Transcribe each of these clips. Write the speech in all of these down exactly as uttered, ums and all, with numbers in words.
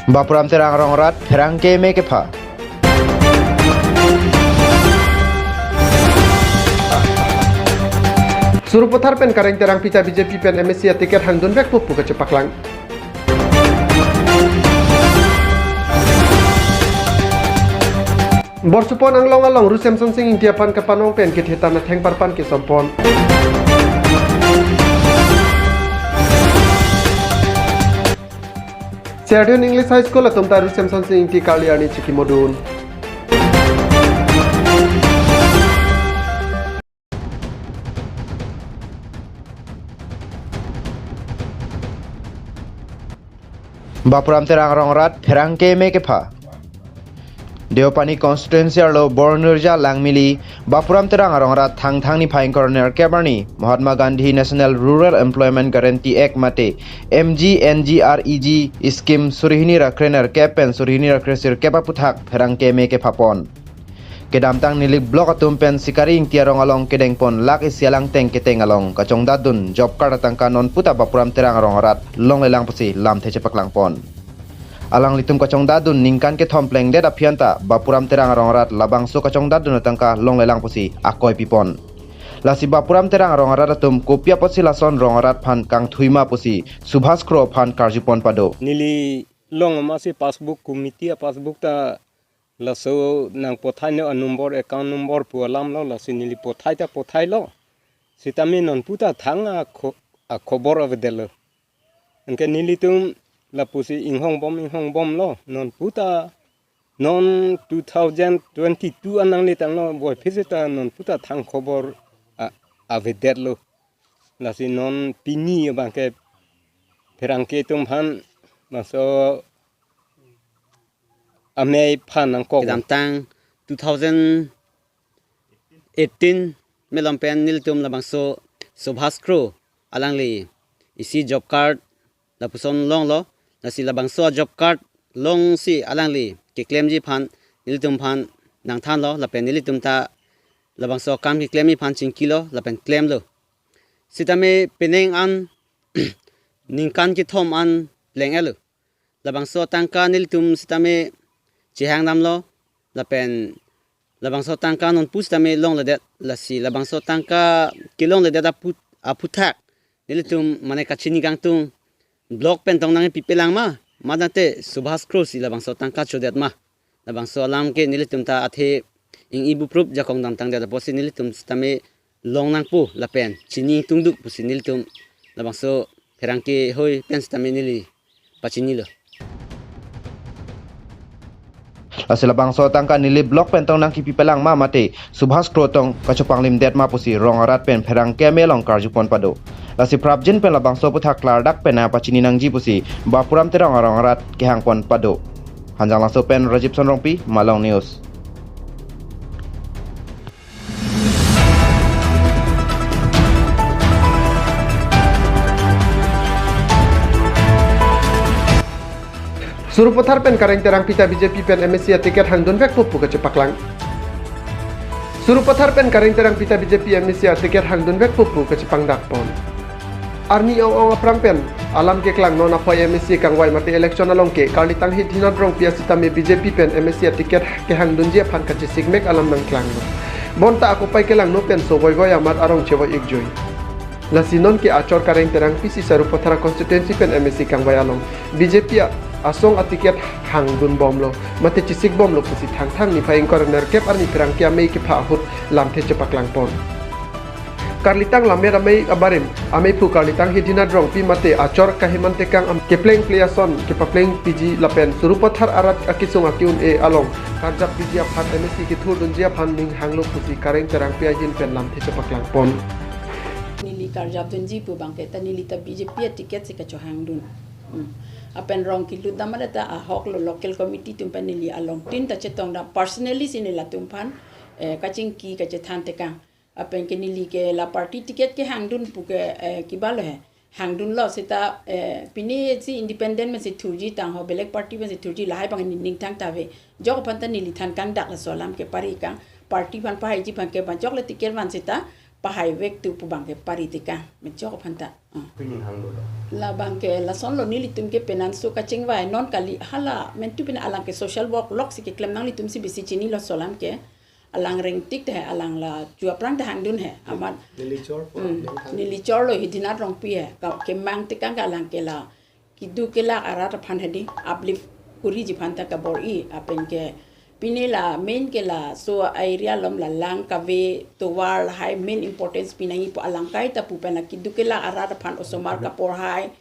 Bapuram Terang arong arat pherangke me kepha. Sarupathar pen Kareng Terangpi ta B J P pen M A C a ticket hangdunvekpo pu kachepaklang. Borsupon Anglong along Ru Semsonsing Ingti aphan kapanong pen kethe tan atheng parpan kesompon. Serdiun English High School atum ta Ru Semsonsing Ingti karli arni chikimodun. Bapuram Terang arong arat pherangke me kepha. Deopani constituency arlo Bornirja Langmili, Bapuram Terang arong arat Thangthang niphai ingkoi ra nerkep arni Mahatma Gandhi National Rural Employment Guarantee Act mate M G N G R E G scheme suri hini ra krenerkep pen suri hini ra kresirkep aputhak pherangke me kephapon. Kedamtang neli block atum pen Sikari Ingti arong along kedengpon lak isi alangteng keteng along kachongdatdun job card atangka nonputa Bapuram Terang arong arat longlelang pusi lamthe chepaklangpon. Alanglitum kachongdatdun ningkan kethom plengdet aphi anta Bapuram Terang arong arat labangso kachongdatdun atangka longlelang pusi akoi pipon. Lasi Bapuram Terang arong arat atum kopi apotsi lason rong arat aphan kangthui ma pusi Subhas Kro aphan karjupon pado. Neli long amatsi passbook committee a passbook ta laso nangpothai no a number, account number pu alam lo, lasi neli pothai ta pothai lo. Sitame nonputa thang a kho-, a khobor avedetlo. Anke nelitum lapusi inghongbom inghongbomlo. Nonputa non two thousand twenty-two an nanglitanglo, voiphit seta nonputa thang khobor a, avedetlo. Lasi non pini abangke pherangke atum aphan laso amei aphan nangkok. Kedamtang two thousand eighteen malom pen nelitum labangso Subhas Kro alangli isi job card lapuson longlo, lasi labangso job card longsi alangli keklemji aphan nelitum aphan nangthanlo, lapen nelitum ta labangso akam keklemji aphan chingkilo lapen klemlo. Sitame penang an ningkan kethom an pleng-etlo. Labangso atangka nelitum sitame chehang damlo, lapen labangso atangka nonpu sitame longledet, lasi labangso atangka kelongledet aput-, aputhak nelitum mane kachini kangtung block pen tong nangpipelang ma, mate Subhas Kro si labangso atangka chodet ma. Labangso alam ke nelitum ta athe ing-i buprup jakong damtangdet apotsi nelitum sitame long nangpo lapen chini tungduk pusi nelitum labangso pherangke hoi pen sitame neli pachinilo. Lasi labangso atangka neli block pen tong nangkipipelang ma mate Subhas Kro tong kachopanglimdet ma pusi rong arat pen pherangke me along karjupon pado. Lasi prapjin pen labangso aputhak klardak pen nangpachini nangji pusi Bapuram Terang arong arat kehangpon pado. Hanjanglangso pen Rajib Sonrongpi, Malong News. Sarupathar pen Kareng Terangpi ta B J P pen M A C a ticket hangdunvekpo pu kachepaklang. Sarupathar pen Kareng Terangpi ta B J P M A C a ticket hangdunvekpo pu kachepangdakpon. Arni ong-ong aphrang pen alam keklang, non aphai M A C kangvai mate election along ke karlitang Hitinat Rongpi asitame B J P pen M A C a ticket kehangdunji aphan kachesikmek alam nangklanglo. Bonta akopai kelangno pen so voivoi amat arong chevoi-ikjui. Lasi non ke achor Kareng Terangpi si Sarupathar constituency pen M A C kangvai along B J P a asong a ticket hangdunbomlo mate chesikbomlo pusi Thangthang niphai ingkoi ra nerkep arni pherangke amei kepha ahut lamthe chepaklangpon. Karlitang Lammet Amei abarim, ameiphu karlitang Hitinat Rongpi mate achor Kaheman Tekang am keplengple ason kepaplengpiji lapen Sarupathar arat akesung ake-un-e along karjap piji aphan M A C kethurdunji aphan ning hanglo pusi Kareng Terangpi ahin pen lamthe chepaklangpon. Neli karjapdunji pu abangke ta neli ta B J P a ticket si kachohangdun. Hmm. Lapen rong kelut dam ta ahok lo, local committee atum pen neli along tin ta chetongdam, personally si neli latum aphan, eh, kachingki kachethan tekang. Lapen ke neli ke la party ticket kehangdun pu ke, eh, kibalo he. Hangdunlo seta, eh, pini si independent pensi thurji tang ho, belek party pensi thurji lahai abang neli ningtang ta ave. Ajok aphan ta neli than kangdak, laso alam ke pari kang. Party aphan pahaiji abangke ajok le ticket van seta pahai vek tu pu abang ke pari tekang, mechok aphan ta. Ah. Pining hang do lo. Labang ke lasonlo, nelitum ke penanso kachingvai non kali, hala mentu pen alang ke social work loksi keklem nanglitum si bisi chinilo, laso alam ke. Alang rengtik te, alang la chu aphrang te hangdun he. Amat neli chor po, hmm, neli hang. Neli chorlo hi Dinat Rongpi he. Ka kemang tekang ke alang ke la keduk kelak arat aphan hedi, uplift kuriji aphan ta kabor-i, lapen ke pini la main ke laso area along la lang kave tovar lahai main importance pinangji pu alang kaita pu pen la keduk kelak arat aphan osomar kaporhai,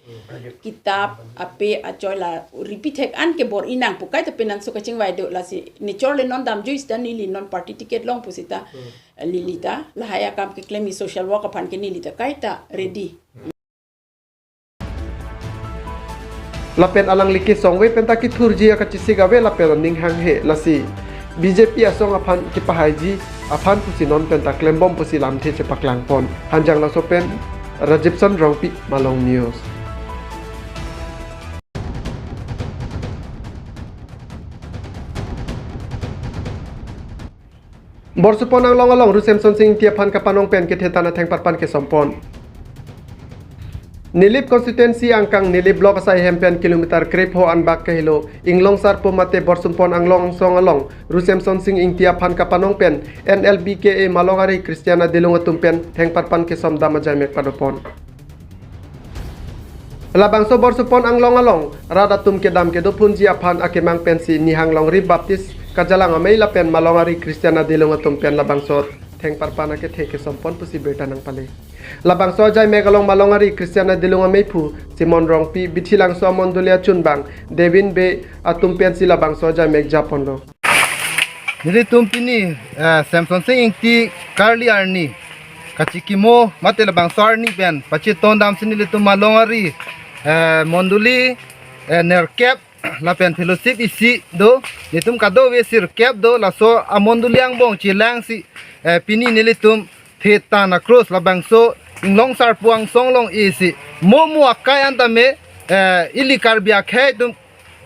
kitap ape achoi la repeat thek an kebor-i nang pu kaita penanso kachingvai do. Lasi nechorle non damjui sita neli non party ticket long pu sita, hmm, neli ta lahai akam keklemji social work aphan ke neli ta kaita ready. Lapen alangli kesongve pen ta kethurji akachesik ave lapen aning hanghe, lasi B J P asong aphan kepahaiji aphan pusi non pen ta klembom pusi lamthe chepaklangpon. Hanjang laso pen Rajibson Rongpi, Malong News. Borsupon Anglong along Ru Semson Sing Ingti aphan kapanong pen kethe tan athengparpan kesompon. Nilip constituency angkang Nilip block asai hem pen kilometer krepho anbak kahelo Inglong Sarpo mate Borsupon Anglong angsong along Ru Semson Sing Ingti aphan kapanong pen N L B K A Malongari Christian adilung atum pen thengparpan kesom dam ajaimek padopon. Labangso Borsupon Anglong along rat atum kedam kedo phunji aphan akemang pensi Nihanglongri Baptist Kajalang amei lapen Malongari Christian adilung atum pen labangso thengparpan akethe kesompon pusi birta nangpale. Labangso ajaimek along Malongari Christian adilung ameiphu Simon Rongpi, Bithilangso amondoli achunbang Devin Bey atum pensi labangso ajaimek japonlo. Nelitum pini, eh, Semson Sing Ingti karli arni kachikimo mate labangso arni pen pachetong damsi nelitum Malongari, eh, mondoli, eh, nerkep lapen fellowship isi do, nelitum kadokave sirkep do, laso amondoli angbong chelangsi, eh, pini nelitum thetan akrus labangso Inglong Sarpo angsong along isi momo akai an tame, eh, ili Karbi akhei atum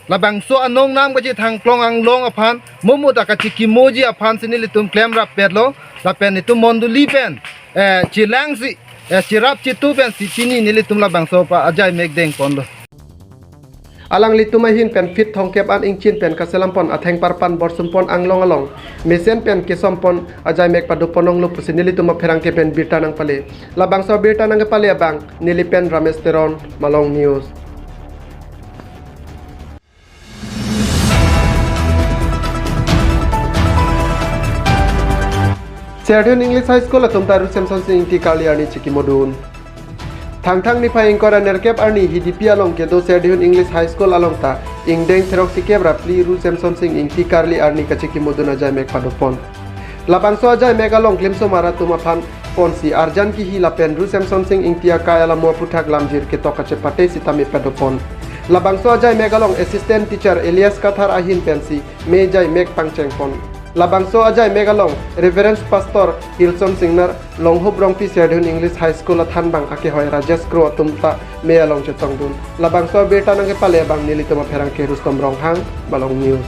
labangso anong nam kachethangklong anglong aphan momo ta kachikimoji aphansi nelitum klemrap petlo, lapen itum mondoli pen, eh, chelangsi, eh, cherap chetu pensi pini nelitum labangso pa ajaimek dengponlo. Alanglitum ahin pen feet thomkep an ingchin pen kaselampon athengparpan Borsupon Anglong along mesen pen kesompon ajaimek padoponlonglo pusi nelitum apherangke pen birta nangpale. Labangso birta nangkepale abang neli pen Ramesh Teron, Malong News. Serdihun English High School atum ta Ru Semson Sing Ingti karli arni chikimodun. Thangthang niphai ingkoi ra nerkep arni Hidipi along kedo Serdihun English High School along ta ingdeng therok sikep ra phli Ru Semson Sing Ingti karli arni kachikimodun ajaimek padopon. Labangso ajaimek along klimsomar atum aphan ponsi arjan kihi lapen Ru Semson Sing Ingti akai alamo aphuthak lamjir ketok kachepate sitame padopon. Labangso ajaimek along Assistant Teacher Elias Kathar ahin pensi me ajaimek pangchengpon. Labangso ajaimek along Reverend Pastor Hilson Singnar, Longhup Rongpi Serdihun English High School athanbang akehoi Rajesh Kro atum ta me along chechongdun. Labangso birta nangkepale abang nelitum apherangke Rustom Ronghang, Malong News.